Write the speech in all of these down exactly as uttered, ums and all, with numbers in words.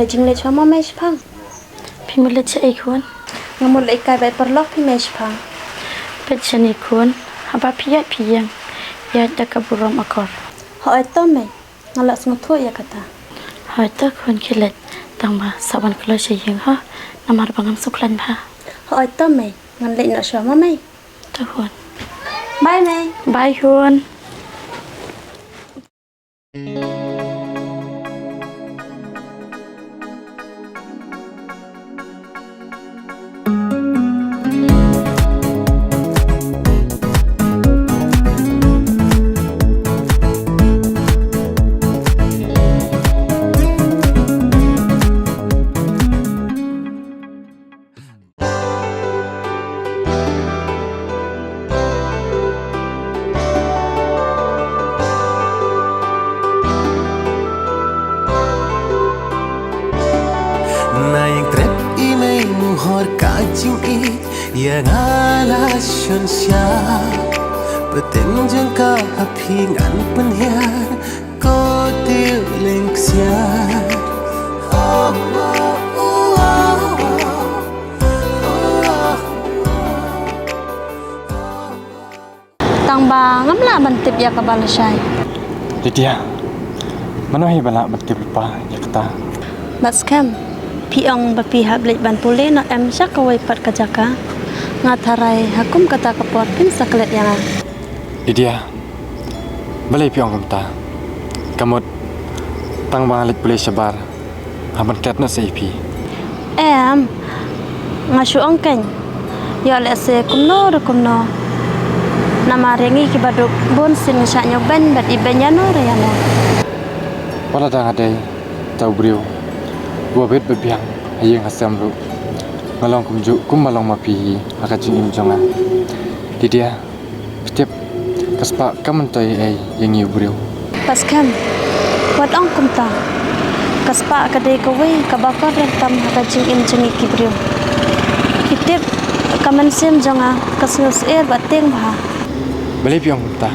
Leit jingleit shuwa mo mei shipang. Phi mut leit shaei khun? Nga mut leit kai bai paralok phi mei shipang. Peit shane khun, haba phi ïaid phi ïeng, ïaid da ka burom akor. Hooid to mei, nga la sngewthuh ïa kata. Hooid to khun khie leit, tang ba sa wan kloi sha ïing ho, namar ba ngam sngewkhlaiñ bha. Hooid to mei, ngan leit noh shuwa mo mei. To khun. Bye mei. Bye khun. Na ïeng trep i mei muhor ka jingïeit ïa nga la shon sha. Pateng jong ka ha phi ngan pynhiar ko tieng leng ksiar. Tang ba ngam lah ban tip ïa kaba lashai. Lydia, mano hi ba lah ban tip lypa ïa kata? Batskhem, phi ong ba phi hap leit ban pule noh em sha kawei pat ka jaka? Nga tharai ha kum kata ka por phin sa klet ïa nga. Lydia, balei phi ong kumta? Ka mut tang ba nga leit pule shabar hap ban klet noh sa ïa phi. Em, nga shu ong keiñ, ïoh lehse kumno re kumno. Namar ïa ngi kiba duk bun sien ngi shah ñiewbeiñ bad ibeiñ ïano re ïano. Wat lada nga dei uta u briew uba bit ba biang ha ïing ha sem ruh, nga long kumjuh kumba long ma phi hi ha ka jingim jong nga. Lydia, phi tip, ka spah kam myntoi ei ïa ngi u briew. Batskhem, wat ong kumta. Ka spah ka dei kawei kaba kordor tam ha ka jingim jong ngi ki briew. Phi tip, ka mynsiem jong nga ka sngewsyier bad tieng bha. Balei phi ong kumta?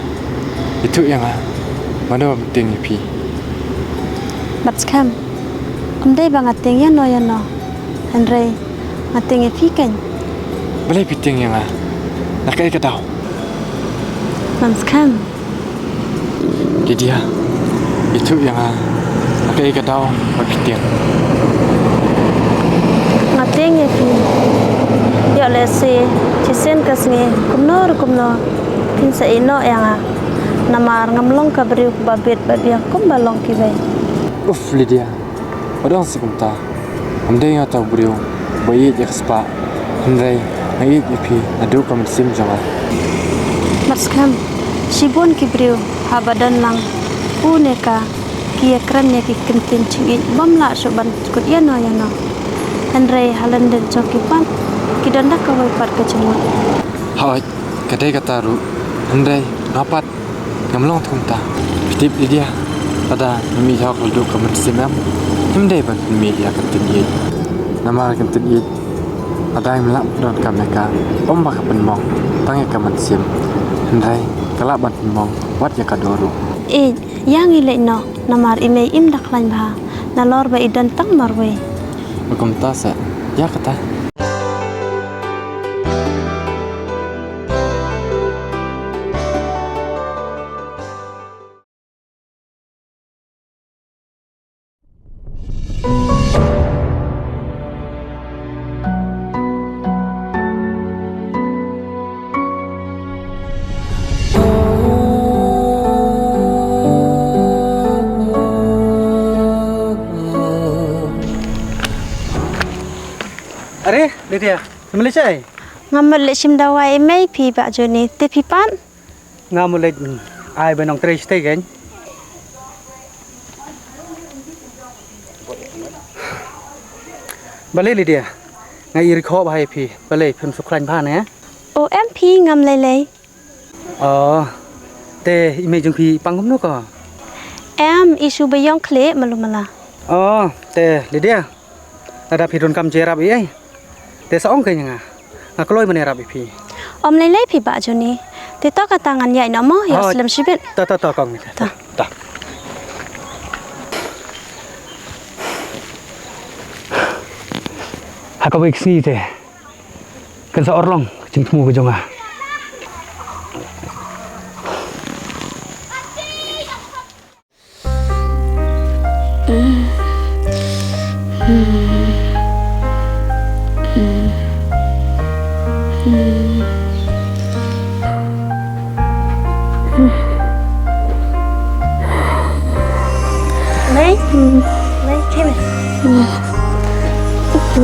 Ïathuh ïa nga mano ba pyntieng ïa phi. Batskhem, ym dei ba nga tieng ïano ïano, hynrei nga tieng ïa phi keiñ. Balei phi tieng ïa nga? Na kaei ka daw? Batskhem. Lydia, ïathuh ïa nga na kaei ka daw ba phi tieng. Nga tieng ïa phi. Ïoh lehse shisien ka sngi kumno re kumno phin sa ïehnoh ïa nga. Namar ngam long ka briew kaba bit ba biang kumba long kiwei. Uff Lydia, wat ong seh kumta. Ngam dei nga uta u briew ba ïeit ïa ka spah, hynrei nga ïeit ïa phi naduh ka mynsiem jong nga. Batskhem, shibun ki briew haba don lang u ne ka ki ïakren ïa ki kyntien jingïeit bym lah shuh ban kut ïano ïano. Hynrei ha lyndet jong ki pat ki don da kawei pat ka jingmut. Hooid, ka dei kata ruh, hynrei nga pat ngam long kumta. Phi tip Lydia, lada ngim ïeit ha ka naduh ka mynsiem em, ngim dei ban pynmih ïa ka ktien ïeit. Namar ka ktien ïeit lada ngim lah ban pyndonkam ïa ka, ym ba ka pynmong tang ïa ka mynsiem, hynrei ka lah ban pynmong wat ïa ka doh ruh. Ïeit, ïa ngi leit noh, namar i mei im da khlaiñ bha nalor ba i don tang marwei. Ba kumta seh, ïa kata. Are, Lydia, phi mut leit shaei? Nga mut leit shim dawai i mei phi Bah Joni, te phi pat? Nga mut leit ai ba nongtrei shatei keiñ. Balei Lydia, nga i rikhoh bha ïa phi, balei phim sngewkhlaiñ bha ne? O em phi, ngam lei lei. O, te i mei jong phi i pang kumno ko? Em, i shu ba ïong khlieh malu mala. O, te Lydia, lada phi donkam jingïarap ei ei, te sa ong keiñ ïa nga. Nga kloi ban ïarap ïa phi. Ym lei lei phi Bah Joni. Te to kata ngan ïaid noh mo, ïoh slem shibit. To, to, to kong. To. To. Ha kawei ka sngi te kan sa urlong ka jingthmu ka jong nga. Mei? Mei, khie mei. Khie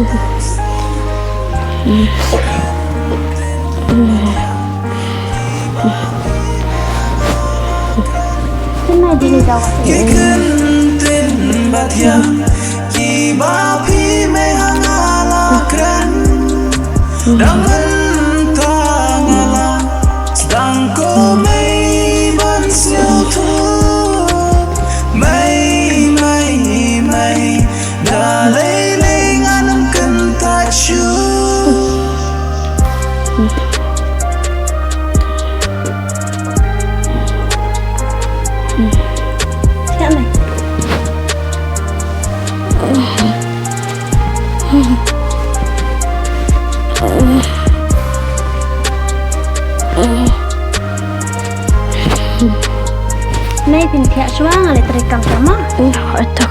mei, dei ni daw. Ki kyntien ba thiang kiba phi mei ha nga la kren. Dang mynta nga la sdang ko mei ban sngewthuh. Mei, mei, mei, da lei lei ngan ym kyntait shuh. Mei, phin thiah shuwa, nga leit trei kam sha ma. Ïa, ïa, ïa.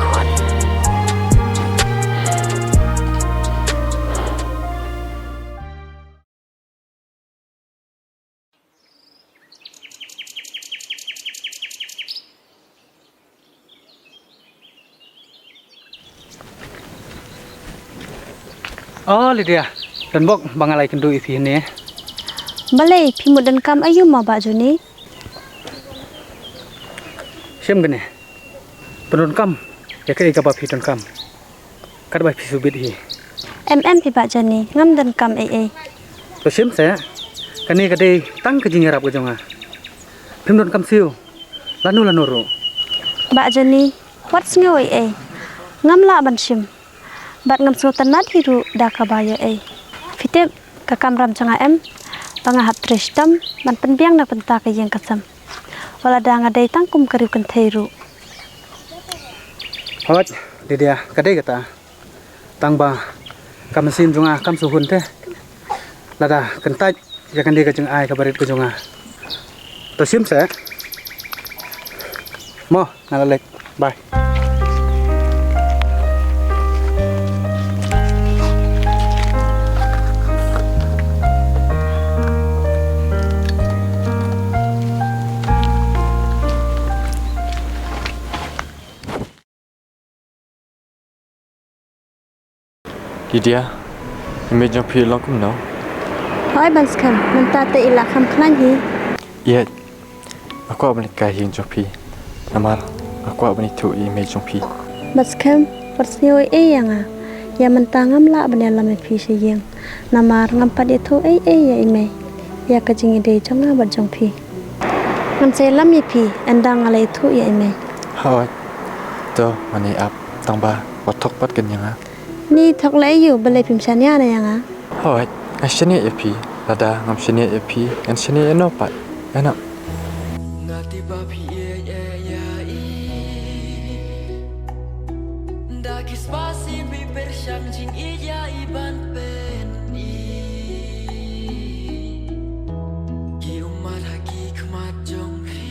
O Lydia, don bok ba nga la ïakynduh ïa phi hangne. Balei, phi mut donkam aïu mo Bah Joni? Shim kane. Pyndonkam ïa kaei kaba phi donkam. Katba phi sngewbit hi. Em em phi Bah Joni, ngam donkam ei ei. To shim seh, kane ka dei tang ka jingïarap ka jong nga. Phim donkam siew lano lano ruh. Bah Joni, wat sngew ei ei. Ngam lah ban shim. Bad ngam sngewtynnat hi ruh da kaba ïoh ei. Phi tip, ka kamram jong nga em, ba nga hap trei shitom ban pynbiang na ka bynta ka ïing ka sem. Wat lada nga dei tang kum ka riew kynthei ruh. Hooid Lydia, ka dei kata. Tang ba ka mynsiem jong nga kam shu hun te lada kyntait ïa kane ka jingai kaba rit ka jong nga. To shim seh mo, nga la leit. Bye. Lydia, i mei jong phi i long kumno? Hooid Bah Skhem, mynta te i la kham khlaiñ hi. Ïeit, nga kwah ban leit kai ha ïing jong phi. Namar nga kwah ban ïathuh ïa i mei jong phi. Bah Skhem, wat sngew ei ei ïa nga. Ïa mynta ngam lah ban ïalam ïa phi sha ïing. Namar ngam pat ïathuh ei ei ïa i mei ïa ka jingïadei jong nga bad jong phi. Ngan sa ïalam ïa phi ynda nga la ïathuh ïa i mei. Hooid. To, ngan ïa ap, tang ba wat thok pat keiñ ïa nga. Ni thok lei aïu, balei phim shaniah na ïa nga? Hooid, ngan shaniah ïa phi. Lada ngam shaniah ïa phi, ngan shaniah ïano pat? Ïano? Nga tip ba phi ïeit ïa i. Da ki spah sien phi pyrshang jingïeit ïa i ban pyni. Ki ummat ha ki khmat jong phi.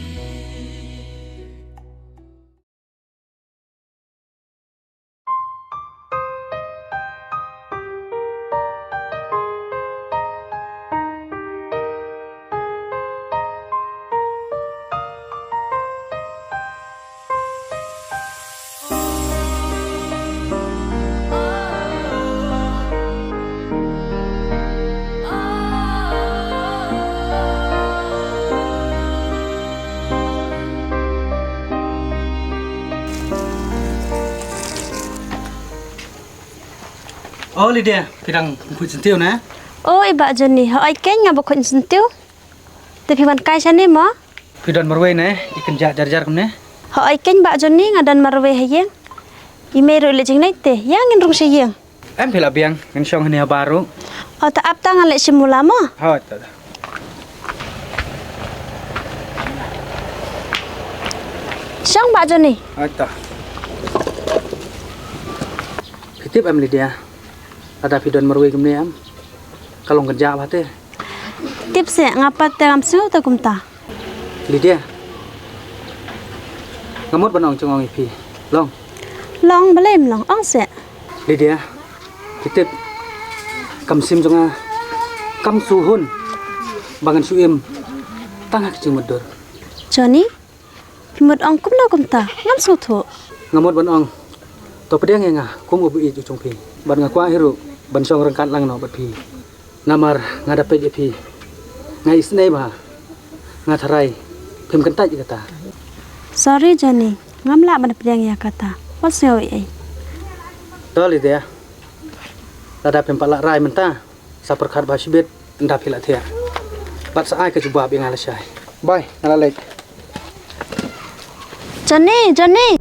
O Lydia, phi dang khuid syntiew ne? O i Bah Joni, hooid keiñ nga ba khuid syntiew. Te phi wan kai shane mo? Phi don marwei ne, i kynjah jar jar kumne? Hooid keiñ Bah Joni, nga don marwei ha ïing. I mei ruh i leit jingneit te, ïa ngin rung sha ïing. Em, phi lah biang, ngan shong hangne ha bar ruh. O, ta ap ta, ngan leit shim u la mo. Hooid ta. Shong Bah Joni. Hooid ta. Phi tip em Lydia, Lada phi don marwei kumne em, ka long kynjah bha te. Tip seh, nga pat te ngam sngew te kumta. Lydia, nga mut ban ong jingong ïa phi. Long. Long, balei ym long, ong seh. Lydia, phi tip, ka mynsiem jong nga kam shu hun ba ngan shu im tang ha ka jingmutdur. Johnny, phi mut ong kumno kumta, ngam sngewthuh. Nga mut ban ong, to pdiang ïa nga kum u ba ïeit u jong phi. Bad nga kwah hi ruh ban shong ryngkat lang noh bad phi. Namar nga da peit ïa phi, nga isynei bha. Nga tharai phim kyntait ïa kata. Sorry Johnny, ngam lah ban pdiang ïa kata. Wat sngew ei ei. To Lydia, lada phim pat lah rai mynta, sa pyrkhat bha shibit ynda phi la thiah. Bad sa ai ka jubab ïa nga lashai. Bye, nga la leit. Johnny, Johnny.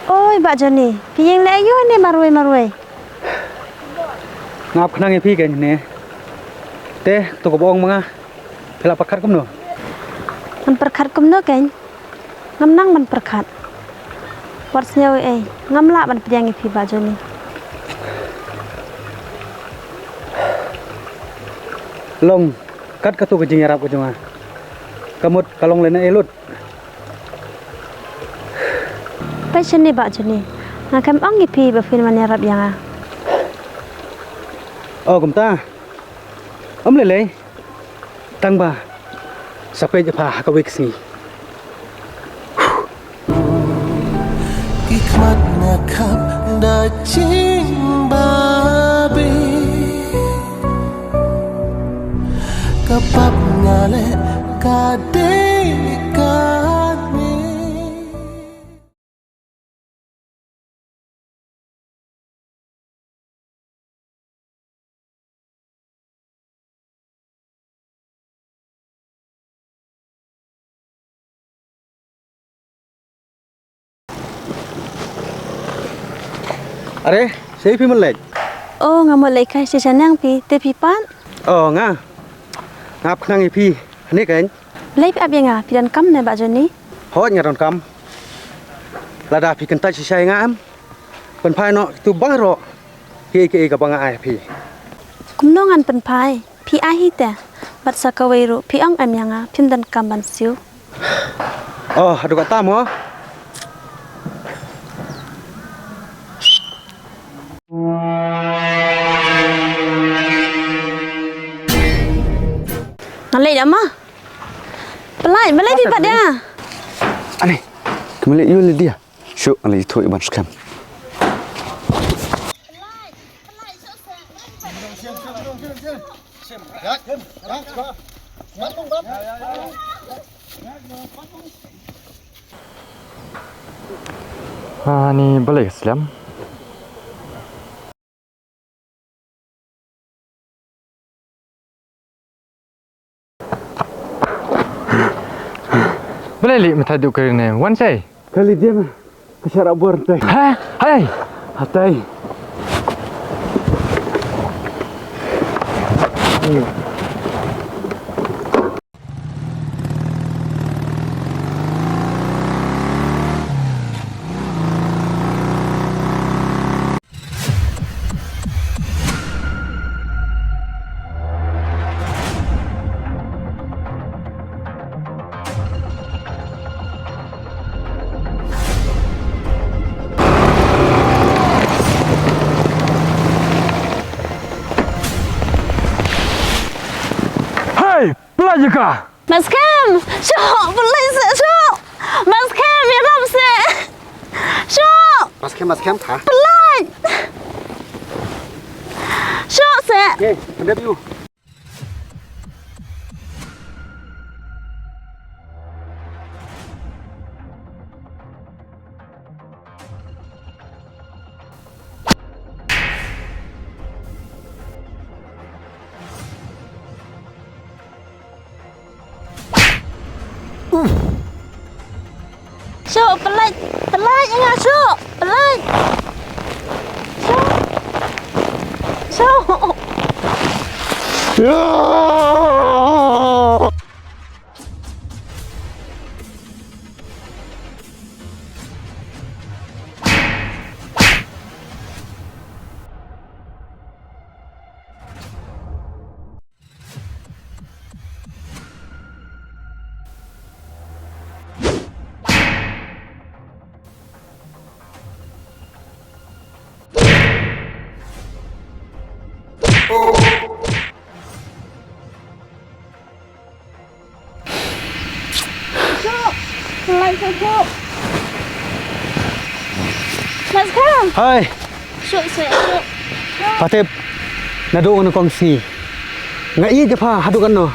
Oi, Bah Johnny, phi ïeng leh aiu hangne marwei marwei? Nga ap khnang ïa phi kein hangne. Te, to kaba ong ma nga, phi la pyrkhat kumno? Ngan pyrkhat kumno kein? Ngam nang ban pyrkhat. Wat sngew ei ei, ngam lah ban pdiang ïa phi Bah Johnny. Long, kat katu ka jingïarap ka jong nga, ka mut ka long lehnohei lut. Peit shane Bah Johnny, nga khlem ong ïa phi ba phin wan ïarap ïa nga. Oh, kumta. Ym lei lei. Tang ba sa peit ïa pha ha kawei ka sngi. Ki khmat nga khap da jingbabe, ka pap nga leh ka dei kane. Are, shaei phi mut leit? Oh, nga mut leit kai sha shaneng phi, te phi pat? Oh, nga. Nga ap khnang ïa phi hangne kein. Balei phi ap ïa nga, phi donkam ne Bah Johnny? Hooid nga donkam. Lada phi kyntait shisha ïa nga em, pynphai noh kito baroh kiei kiei kaba nga ai ha phi. Kumno ngan pynphai? Phi ai hi te. Bad sa kawei ruh phi ong em ïa nga phim donkam ban siew. Oh, haduh katta mo? Nga leit da ma. Pynlait, balei phi pat ïa? Ani, ka mlei ïa Lydia. Shuh, nga la ïathuh ïa ban skhem. Ani balei ka slem? Balei lei mynta duh ka ri ne wan sei? Ka lei diem ka shara bor tai. Ha? Hai. Hatai. Hei! Pynlait ïa ka! Maskhem! Shuh! Pynlait seh shuh! Maskhem! Ïarap seh! Shuh! Maskhem, maskhem, ha? Pynlait! Shuh seh! Hey, pyndep ïa u. Hai. Pha tip naduh ngan kongsi, nga ïeit ïa pha haduh katno.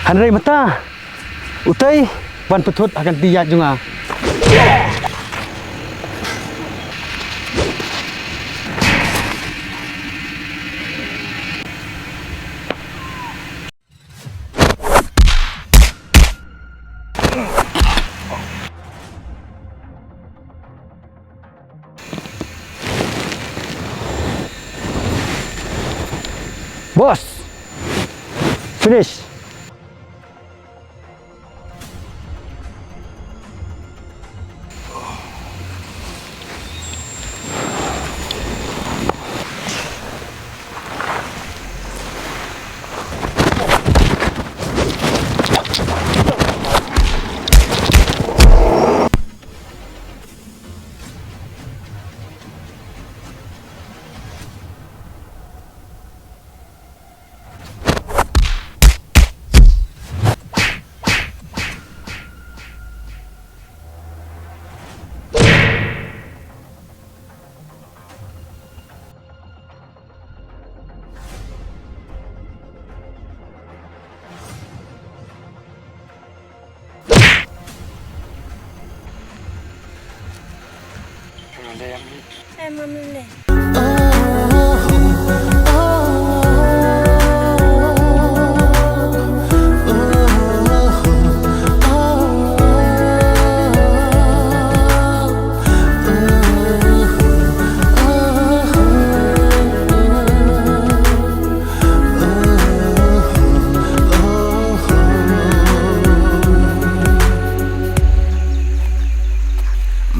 Hynrei mynta utei ban pynthut ha ka kti ïaid jong nga. Boss. Finish.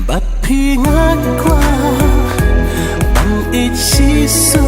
Bad phi nga kwah ban ïeit shisha